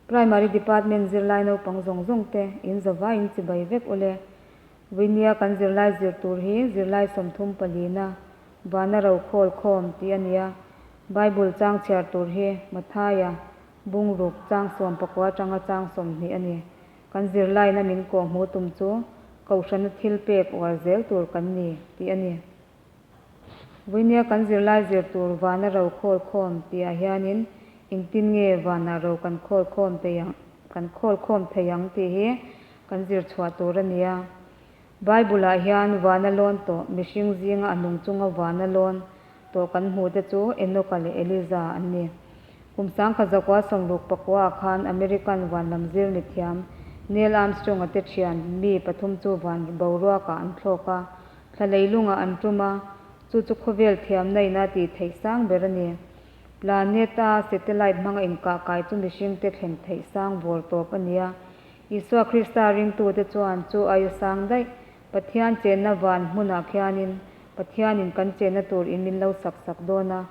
Primary Department zirlai naupang zawng zawng te in zavai in chibai vek ule. Vuinia kan zirlai zir tur hi zirlai 30 palina vana ro khawl khawm tih a ni a. Bible chang chhiar tur hi Mathaia bungruk chang 19 atanga chang 20 a ni. Kan zirlaina min kawh hmuh tum chu kohhrana thil pek uar zel tur kan ni tih a ni. Vuinia kan zirlai zir tur vana ro khawl khawm tih ah hianin engtin nge vanah ro kan khawl khawm thei ang kan khawl khawm thei ang tih hi kan zir chhuah tur a ni a. Bible ah hian vana lawn tawh mihring zinga a nung chunga vana lawn tawh kan hmuh te chu Enoka leh Eliza an ni. Kum 1969 ah khan American van lam zir mi thiam Neil Armstrong-a te thian mi pathum chu van boruakah an thlawk a, thla leilungah an tum a, chu chu khawvel thiamna in a tih theih sang ber a ni. Planet a satellite hmanga inkah kai chu mihring te thlen theih sang vawr tawp a ni a. Isua Krista ringtute chuan chu aia sang daih Pathian chenna van hmunah khianin Pathianin kan chenna tur in min lo sak sak dawn a,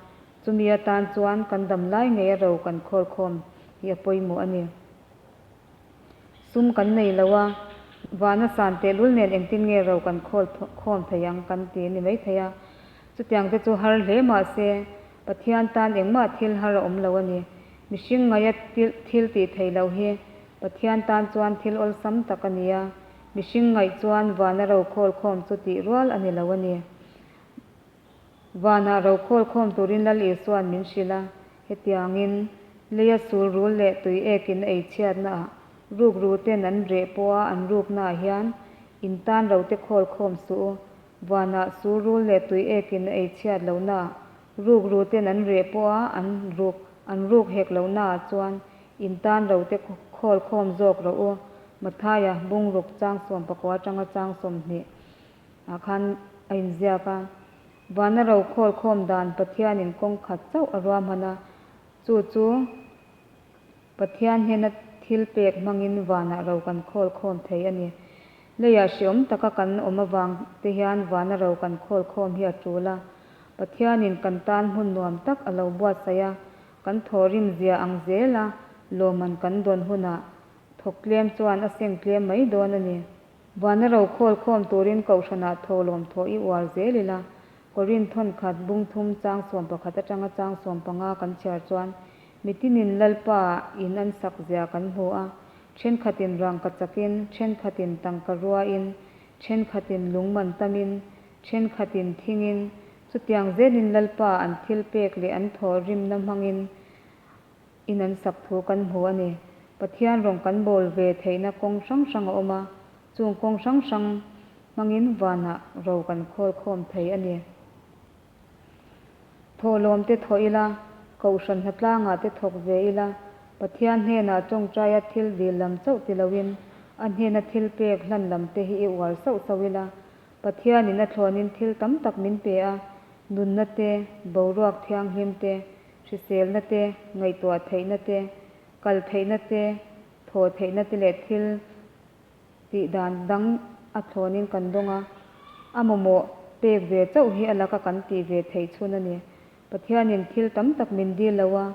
chumi atan chuan kan dam lai ngei a ro kan khawl khawm hi a pawimawh a ni. Sum kan nei lo a, vana san tehlul nen engtin nge ro kan khawl khawm thei ang kan ti a ni maithei a. Chutiang te chu har hle mah se, Pathian tan engmah thil har a awm lo a ni. Mihring ngaia thil tih theih loh hi Pathian tan chuan thil awlsam tak a ni a, mihring ngaih chuan vana ro khawl khawm chu tih rual a ni lo a ni. Vanah ro khawl khawm turin Lal Isua'n min hrilh a, hetiangin leia sul rul leh tui ekin a ei chhiatnaah ruk ru ten an reh pawha an ruknaah hian in tan rote khawl khawm suh u. Vanah sul rul leh tui ekin a ei chhiat lohnaah ruk ru ten an reh pawha an ruk an ruk hek lohnaah chuan in tan rote khawl khawm zawk rawh u. Mathaia bungruk chang 19 atanga chang 20 ah khan a inziak a. Vana ro khawl khawm dan Pathianin kawng khat chauh a ruahman a, chu chu Pathian hnena thil pek hmangin vanah ro kan khawl khawm thei a ni. Leiah hreawm taka kan awm avang te hian vana ro kan khawl khawm hi a tul a. Pathianin kan tan hmun nuam tak a lo buatsaih a, kan thawhrim zia ang zela lawmman kan dawn hunah thawk tlem chuan a seng tlem mai dawn a ni. Vana ro khawl khawm turin kohhranah tho lawm thaw i uar zel ila, Korinth thawn khat bung thum chang 11 atanga chang 15 kan chhiar chuan mitinin Lalpa in an sak zia kan hmu a, thenkhatin rangka chakin, thenkhatin tangka ruain, thenkhatin lung man tamin, thenkhatin thingin, chutiang zelin Lalpa an thil pek leh an thaw rimna hmangin in an sak thu kan hmu a ni. Pathian rawng kan bawl ve theihna kawng hrang hrang a awm a, chung kawng hrang hrang hmangin vanah ro kan khawl khawm thei a ni. Thawhlawm te thawh ila, kohhran hnatlangah te thawk ve ila, Pathian hnenah tawngtaia thil dil lam chauh ti loin a hnena thil pek hlan lam te hi i uar sauh sauh ila, Pathianin a thlawnin thil tam tak min pe a, nunna te, boruak thianghlim te, hriselna te, ngaihtuah theihna te, kal theihna te, thaw theihna te leh thil tih dan dang a thlawnin kan dawng a, a mamawh pek ve chauh hi a laka kan tih ve theih chhun a ni. Pathianin thil tam tak min dil lo a,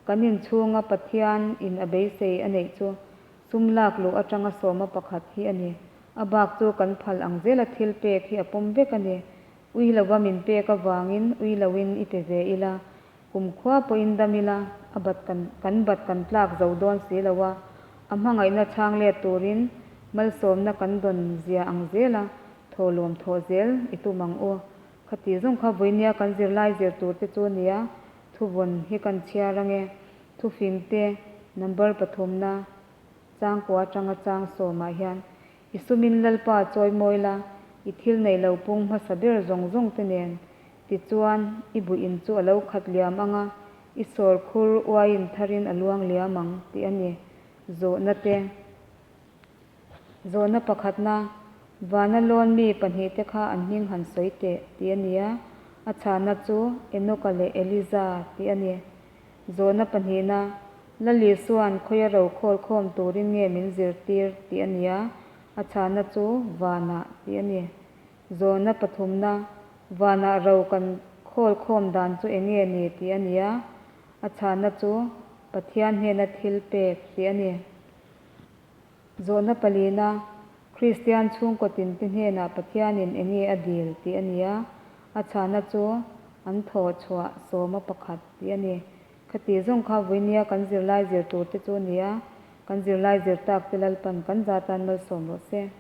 kan inchhunga Pathian in a beisei a neih chu sum lak luh atanga sawma pakhat hi a ni. A bak chu kan phal ang zela thil pek hi a pawm vek a ni. Ui lova min pek avangin ui loin i pe ve ila, kum khua pawhin dam ila, a bat kan kan bat kan tlak zo dawn si lo a, a hmangaihna chhang let turin malsawmna kan dawn zia ang zela thaw lawm thawh zel i tum ang u. Khati zawng kha vawinia kan zirlai zir tur te chu nia, thuvawn hi kan chhiar ange, thufing te number pathumna changkua atanga chang sawmah hian I sumin Lalpa chawi mawi la, i thil neih lo pung hmasa ber zawng zawng te nen. Tichuan, i buh in chu a lo khat liam ang a, i sawr khur uaiin tharin a luang liam ang, tih a ni. Zawhna te. Zawhna pakhatna, Vana lawn mi pahnih te kha an hming han sawi teh, tih a ni a. A chhana chu Enoka leh Eliza tih a ni. Zawhna pahnihna, Lal Isua'n khawia ro khawl khawm turin nge min zirtir tih a ni a, a chhana chu vanah tih a ni. Zawhna pathumna, Vanah ro kan khawl khawm dan chu eng nge ni tih a ni a, a chhana chu. Pathian hnena thilpek tih a ni. Zawhna palina, Kristian chhungkaw tinte hnenah Pathianin enge a dil tih a ni a, a chhana chu an thawh chhuah sawma pakhat tih a ni. Khati zawng kha vawinia kan zirlai zir turte chu a ni a, kan zirlai zir takte Lalpan kan za tan malsawm rawh se.